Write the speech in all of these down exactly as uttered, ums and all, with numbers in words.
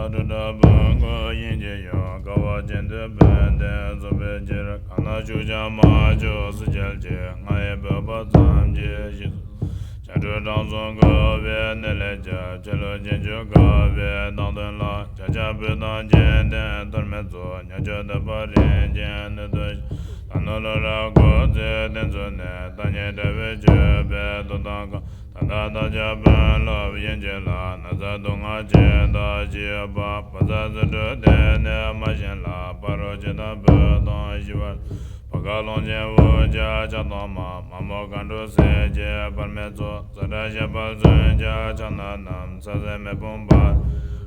སྒྲུབ་གྲྭ་བོན་སྐུ་དབྱིངས་ཀྱི་ཡུལ། དགའ་བ་ཅན་དུ་ཕན་བདེ་རྫོགས་པའི་ཕྱིར། གང་ན་བཞུགས་ཀྱང་མ་བཅོས་གསོལ་བ་འདེབས། ང་ཡི་བོད་པ་ཙམ་གྱིས་ཤིན་ཏུ། བྱ་སྒྲོལ་དྲང་སྲོང་བཀུར་བའི་གནས་ལས་ཀྱང་། ཆོས་ལུགས་ཅན་ཆོས་དགའ་བའི་དང་དོན་ལ། བྱ་རྐྱང་བོད་དང་རྗེས་དྲན་མཐོལ་མེད་ཚོགས། ཉམས་ཆག་དོགས་པ་རིམ་གྱིས་སྣོད་དུ་ཤོག། ད་ནི་ལོ་རབས་དགུ་ཚེས་དེ་ཚོ་ནས། བདག་ཉིད་དགྲ་བོའི་སྤྱོད་པས་འདུལ་དང་གང་། ད་ལྟ་བདག་ཅག་བོན་སློབ་དབྱེ་འབྱེད་ལ། ན་ཚ་སྡུག་བསྔལ་ཇི་ལྟར་ཅི་ཡོད་པ། བོད་ཟླ་རྩིས་འགྲོས་དེ་ནས་མ་ཤེས་ལ། ཕ་རོལ་ཇི་ལྟར་བོད་དོན་ཞི་བར། བོད་ཁ་ཀློང་ཆེན་དབུ་ཅག་ཕྱག་ཐོགས་མ། མ་མོ་མཁའ་འགྲོ་སྲས་བཅས་དཔག་མེད་ཚོགས། ཛ་དྲག་ཞབས་པད་མཚོན་ཆ་ཕྱག་ན་བསྣམས། ས་གསེར་མེ་དཔུང་འབར་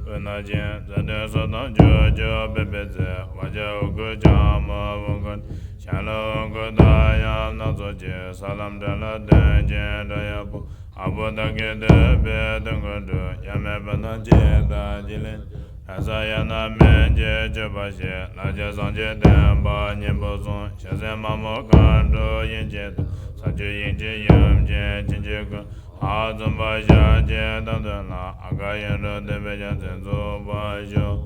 དབུས་ན་འགྱེད། མཛད་དོན་སྲོལ་དང་ཇོ་བོ་རྒྱལ་པོའི་ཚེ། བ་ཅག་འུ་སྐུ་ལྕགས་མོ་བོན་སྐུ། ཞལ་ལུང་སྐུ་དང་ཡང་སྣ་ཚོགས་ཀྱི། ས་ལམ་དགྲ་ལ་སྟོན་ཅིང་དགྲ་ཡི་དཔུང་། ཨ་བུ་བདག་གིས་འདོད་པའི་དོན་ཀུན་འགྲུབ། ཡབ་མེས་བོད་དང་ཅི་ལྟར་གཅིག་ལེགས། ལྷ་ས་ཡ་ན་མན་གྱི་སྤྱོད་པ་བཞིན། ལ་རྒྱ་སངས་རྒྱས་བསྟན་པ་སྙིང་པོ་བཟུང་། ཞལ་གསེར་མ་མོ་མཁའ་འགྲོ་དབྱིངས་ཅན་དུ། ས་བཅུ་དབྱིངས་ཀྱི་ཡུམ་ཆེན་བྱིན་གྱིས་བསྐུལ། ལྷ་བཙུན་པ་ཞལ་གྱི་བསྟན་དོན་ལ། ཨ་ག་ཡིག་འབྲུ་བསྟན་པའི་རྒྱལ་མཚན་འཚོགས་པར་ཤོག།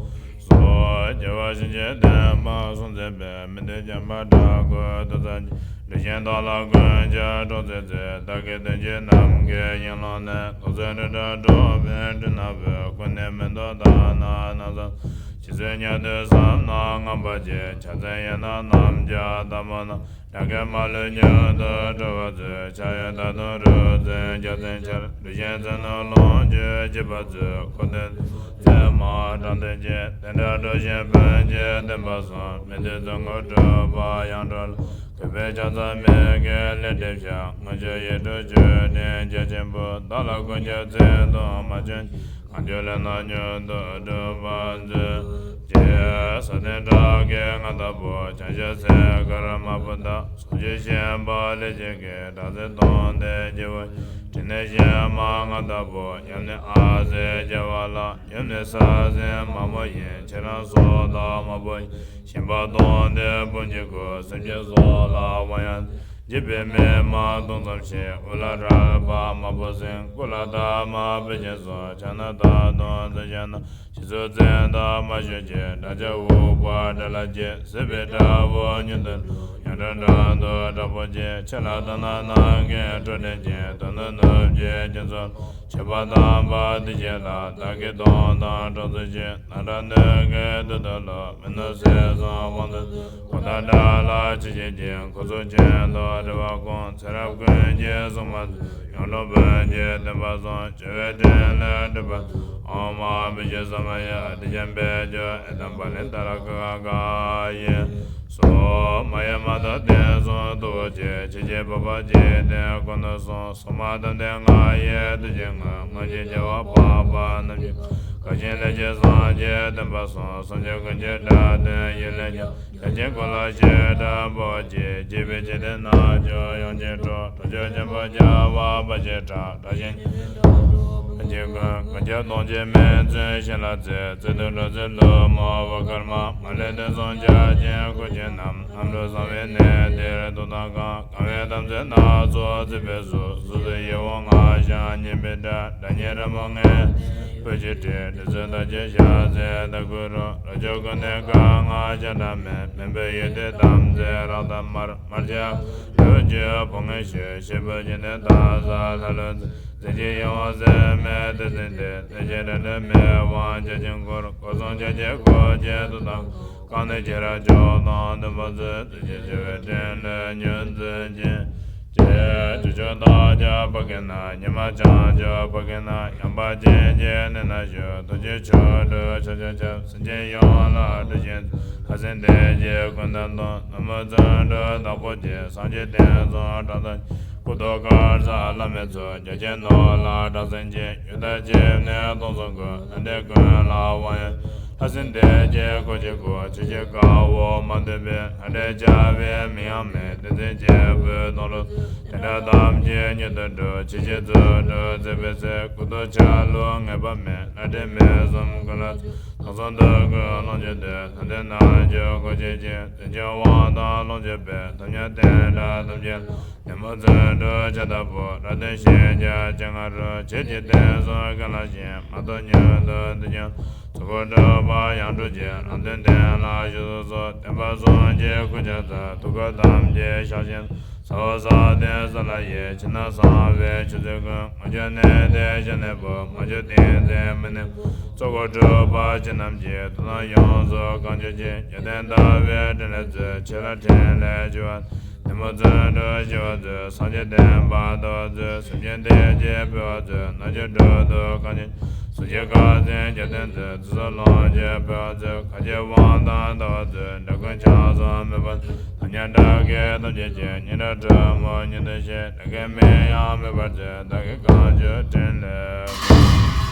སོ། རྒྱལ་བ་བྱིན་གྱིས་བརླབས་པ་སྲོང་བཙན་པའི། མི་འདུལ་བྱམས་པ་དགྲ་བོའི་གདུང་བརྒྱུད། འགྲོ་ཆེན་དག་ལ་ཀུན་ཁྱབ་གྲོགས་བྱེད་ཚེ། བདག་གི་དོན་གྱིས་ནམ་མཁའི་དབྱིངས་ལ་གནས། ལོ་ཙཱ་རི་བཀྲ་འགྲོ་བའི་སྤྲིན་ནག་པོས། ཀུན་ནས་མི་འདོར་དག་སྣང་ན་བཟང་། རྗེ་བཙུན་མྱང་འདས་བསམ་ན་ངང་པ་ཆེ། ཕྱག་འཚལ་ཡན་ན་རྣམ་རྒྱལ་དམ་པོ་རྣམས། ལས་ཀྱི་མ་ལུས་མྱུར་དུ་གྲོལ་བར་མཛོད། ཕྱག་གཡས་དར་དུང་རུ་འཛིན་རྒྱལ་མཚན་འཕྱར། གྲུ་བཞིའི་ཚོན་སྣོད་ལོངས་སྤྱོད་འཇིགས་པ་མཛད། འཁོར་འདས་ཚད་མར་དྲངས་ཏེ་རྗེ། དེ་འདྲ་འགྲོ་ཆེན་བོན་གྱི་བསྟན་པ་བཟང་། མི་འདུལ་ཚོགས་འཁོར་སྤྲུལ་པ་ཡང་འགྲོ་ལ། གུས་པས་ཕྱག་འཚལ་མོས་གུས་ལེགས་འདེབས་ཤིང་། མངོན་སྤྱོད་ཡིད་སྤྲུལ་མཆོད་སྤྲིན་རྒྱ་ཆེན་པོས། བདག་ལ་ཀུན་ཁྱབ་བརྩེ་གདུང་མ་བྱོན་ཅིག། གང་བྱོན་ལས་རྣམས་མྱུར་དུ་འགྲུབ་པར་མཛོད། ཅེས་ས་སྟེང་བྲག་གི་མངའ་བདག་པོ། བྱང་ཤར་སེ་དཀར་དམར་པོ་དང་། ཟངས་ཀྱི་ཤན་པ་ལེགས་བྱས་ཀྱི། སྦྲང་རྩི་སྟོང་ལྡན་སྐྱེ་བོ་ཡི། དྲིན་ནི་ཞན་མ་མངའ་བདག་པོ། ཡབ་ནི་ཨ་ཟེ་རྒྱལ་བ་ལ། ཡུམ་ནི་ས་སྲིན་མ་མོ་ཡིན། ཁྱེད་རང་སོགས་དང་དམར་པོ་ཡི། ཞིང་པ་སྟོང་ལྡན་སྤུན་གྱི་སྐུ། སེམས་ཅན་སྲོག་ལ་དབང་ཡང་། འཇིགས་པའི་མི་མ་སྟོང་ཙམ་ཞིག། དབུ་ལ་རལ་པ་དམར་པོ་ཟིན། སྐུ་ལ་ཐ་མ་བེ་ཅོན་སོགས། ཕྱག་ན་དར་དུང་མཛེས་ཤིང་ནག། ཞིག་རྩུབ་མཚན་དང་མ་ཞུ་ཅིག། དགྲ་ཇག་འུག་པ་དགྲ་ལྷ་འགྱེད། སྲིད་པའི་དགྲ་བོ་མྱུར་དུ་འགྲོལ། ཡང་སྒྲོལ་དགྲ་བདུད་དྲག་པོ་ཆེ། ཕྱི་ལ་དག་སྣང་ནམ་མཁའི་འཕྲོ་འདྲེན་ཅིང་། དོན་ནི་ནུབ་ཀྱི་རྒྱ་མཚོ་ལ། མཆོད་པ་དམ་པ་འདི་བཞེས་ལ། བདག་གིས་དོན་དམ་སྐྲག་ཚོར་ཆེ། ནམ་གྲངས་སྣོད་ཀྱི་དུས་སྟོན་ལ། མི་ནུབ་སྲིད་གསུམ་དབང་དུ། འཁོར་དང་དགྲ་ལྷ་ཆོས་བྱེད་ཅིང་། འཁོར་ཚོགས་ཅན་དུ་སྒྲིབ་པ་སྐོང་། ཚེ་རབས་ཀུན་གྱི་སྲུང་མ་མཛད། ཡང་སྒྲོལ་བོན་གྱི་བསྟན་པ་བཟང་། སྤྱོད་པའི་ཕྲིན་ལས་སྒྲུབ་པ། ཨོཾ་ཨ་བི་ཤྭ་ས་མ་ཡ། ཨ་ཏི་ཤ་བེ་ཇོ་ཨེ་ཏམ་པ་ལི་ཏ་ར་ཀ་ཁ་ག་ཡེ། སོ། མ་ཡེ་མ་ཐ་དན་སོང་དུ་བོ་ཅེ། ཆོས་ཀྱི་བོད་པ་འཇིག་རྟེན་ཀུན་ཏུ་སོང་། སོ་མ་ཏན་ཏན་ང་ཡི་ཐུགས་རྗེ་ངོ་། སྔོན་གྱི་རྒྱལ་བ་འཕགས་པ་རྣམས་ཀྱི། བཀའ་བཞིན་ལས་ཀྱི་སངས་རྒྱས་བསྟན་པ་སྲུང་། སངས་རྒྱས་ཀུན་གྱི་སྒྲ་དོན་ཡིད་ལས་ཀྱང་། ལྷན་ཅིག་སྐུ་ལ་བཤད་གྲྭ་འབུལ་བ་གྱིས། རྒྱས་པའི་ཇི་ལྟར་རྣལ་འབྱོར་ཡོངས་ཀྱི་གྲོགས། གྲོགས་བཅས་ཆེན་པོ་རྒྱལ་བ་དཔལ་གྱི་གྲགས། གྲགས་ཤིང་ཀུན་ཁྱབ་གདུང་བརྒྱུད་མིང་མཚོན་ཞིང་ལ་མཛེས། བརྩེ་གདུང་སྤྲོ་ཚིག་ལྷུན་པོ་བོད་ཁ་མ། མ་ལུས་དོན་བཟང་བྱ་ཆེན་སྐུ་མཆེད་རྣམས། རྣམ་གྲོལ་གསང་བའི་གནས་དེར་ཐུགས་དམ་བསྐང་། གང་བས་དམ་ཚིག་སྣ་ཚོགས་བརྩིགས་པའི་གཟུགས། གཟུགས་སུ་ཡིད་འོང་སྔགས་འཆང་སྙན་པའི་སྒྲ། སྒྲ་སྙན་རབ་མོ་ངེས་པར་གྱིས་བྲིས། དྲི་ཚིག་དག་ཅིང་ཞལ་ཟས་དག་གུ་རུ། རབ་མཆོག་ཀུན་ནས་བཀའ་སྔགས་སྦྱངས་སྒྲ་མེད། མུན་པའི་ཡུལ་དུ་དམ་ཚིག་རབ་དང་དམར། དམར་ཆ་ལུ་ཅུ་ཕོ་ངན་ཞུ། ཤེལ་བུ་ཅན་ནི་དག་ས་ལྷ་ལུ་འཛིན། རྩེ་གཅིག་ཡིད་འོང་ཟེར་མེད་ཏིང་འཛིན་ཏེ། ལྷན་ཅིག་སྒྲ་སྒྲོགས་མི་དབང་བརྒྱ་བྱིན་འཁོར། སྒོ་གསུམ་ཕྱག་རྒྱའི་སྒོ་འབྱེད་ཐུགས་དམ་བསྐང་། གང་ནས་ཁྱེད་རང་མཆོག་དང་མཐུན་པར་མཛོད། རྩེ་གཅིག་སྤྱོད་པའི་ཕྲིན་ལས་མྱུར་མཛད་ཅིང་། ཅེས་ཇོ་ཇོ་བདག་ཅག་ཕ་གི་ན། ཉི་མ་བྱང་ཆུབ་ཕ་གི་ན། ཡངས་པ་ཅན་གྱི་གནས་ན་བཞུགས། ཐུགས་རྗེའི་ཆོ་འཕྲུལ་ཕྱོགས་བཅུར་ཁྱབ། སེམས་ཅན་ཡོངས་ལ་སྒྲོལ་ཞིང་མཛད། ལྷ་སྲིན་སྡེ་བརྒྱད་ཀུན་དང་བསྟུན། ནུབ་མོ་བརྩོན་འགྲུས་དྭགས་པོ་ཆེ། སངས་རྒྱས་བསྟན་སྲུང་དྲག་ཐག་ཆོད། སྐུ་ཐོག་དཀར་ས་བླ་མེད་ཚོགས། རྒྱ་ཆེན་ནོར་ལྷ་དྲག་སེང་ཆེ། ཡུལ་དང་ཆིབས་ནས་སྟོང་གསུམ་ཀུན། ལྷ་འདྲེ་ཀུན་ལ་དབང་ཡང་། ལྷ་སྲིན་སྡེ་བརྒྱད་འཁོར་གྱིས་བསྐོར། ཆོས་ཀྱི་དཀར་པོ་མ་ཐོན་པའི། ལྷ་འདྲེ་བྱ་བའི་མིང་ཡང་མེད། དེ་ཚེ་སྐྱེས་བུ་སྟོང་གྲོགས། དེ་འདྲ་ཐམས་ཅད་མྱུར་དུ་སྒྲོལ། ཆོས་ཀྱི་རྫུ་འཕྲུལ་མཛད་པའི་ཚེ། སྐུ་ཐོག་ཆ་ལུགས་ངེས་པ་མེད། ལྷ་འདྲེ་མི་གསུམ་ཀུན་ལ། དུག་གསུམ་དུག་ཀུན་ལོངས་སྤྱོད་དེ། ལྷ་འདྲེ་རྣལ་འབྱོར་འཁོར་གྱིས་ཆེ། དོན་ཆེན་དབང་དང་ལོངས་སྤྱོད་པའི། ཐོབ་ཉམས་བསྟན་དགྲ་ཐམས་ཅད་ལ། ནུབ་མོ་བརྩོན་འགྲུས་ཕྱག་དར་པོ། རབ་སྟོན་ཞི་རྒྱས་སྤྱན་སྔ་རུ། ཆོས་ཀྱི་བསྟན་སྲུང་ཀུན་ལ་ཞིང་། མ་ཐོབ་མྱུར་དུ་འདི་ཀྱང་། གཙོ་བོ་གྲུབ་པ་ཡང་སྤྲུལ་གྱི། རང་དོན་གཏན་ལ་ཞུགས་སུ་གསོལ། བསྟན་པ་སྲུང་ཕྱིར་སྐུ་ཕྱྭ་ཚུ། ཐུགས་ཀར་དམ་ཅན་ཕྱག་ཆེན་ཟ་འོག་ས་སྟེང་ས་ལ་ཡི། ཕྱི་ནང་གསང་བའི་ཆུ་ཚོད་ཀུན། མ་གྱུར་གནས་བརྟན་ཞལ་ནས་ཕུལ། མ་གྱུར་ཏིང་འཛིན་མི་ནུབ། གཙོ་བོ་གྲུབ་པ་སྤྱི་རྣམས་ཀྱི། ཐུགས་དམ་ཡོངས་སུ་གང་གྱུར་ཅིག། རྒྱལ་བསྟན་དར་བའི་འཕྲིན་ལས་མཛོད། ཆོས་ལ་འཕྲིན་ལས་ཆེ་བ། ནད་མུག་རྩུབ་འགྲོ་ཞི་བར་མཛོད། སངས་རྒྱས་བསྟན་པ་དར་བར་མཛོད། སེམས་ཅན་བདེ་སྐྱིད་འཕེལ་བར་མཛོད། ན་གྱུར་འགྲོ་དུག་གང་ཞི། གཟུགས་ཅན་བསྐལ་བཟང་རྒྱལ་བསྟན་མཛོད། ཚེ་སྲོག་ལོངས་སྤྱོད་འཕེལ་བར་མཛོད། ཁ་རྗེ་དབང་ཐང་དར་བར་མཛོད། དགྲ་རྐུན་ཆགས་སོགས་མེད་པར་མཛོད། ཉམས་ཆག་དགྲ་བགེགས་ཐམས་ཅད་ཞི། སྙན་གྲགས་འབྲུག་མོ་མྱུར་དུ་ཤེས། ལས་ངན་མི་ཡང་མེད་པར་མཛོད། བདག་གིས་གང་བཅོལ་འཕྲིན་ལས།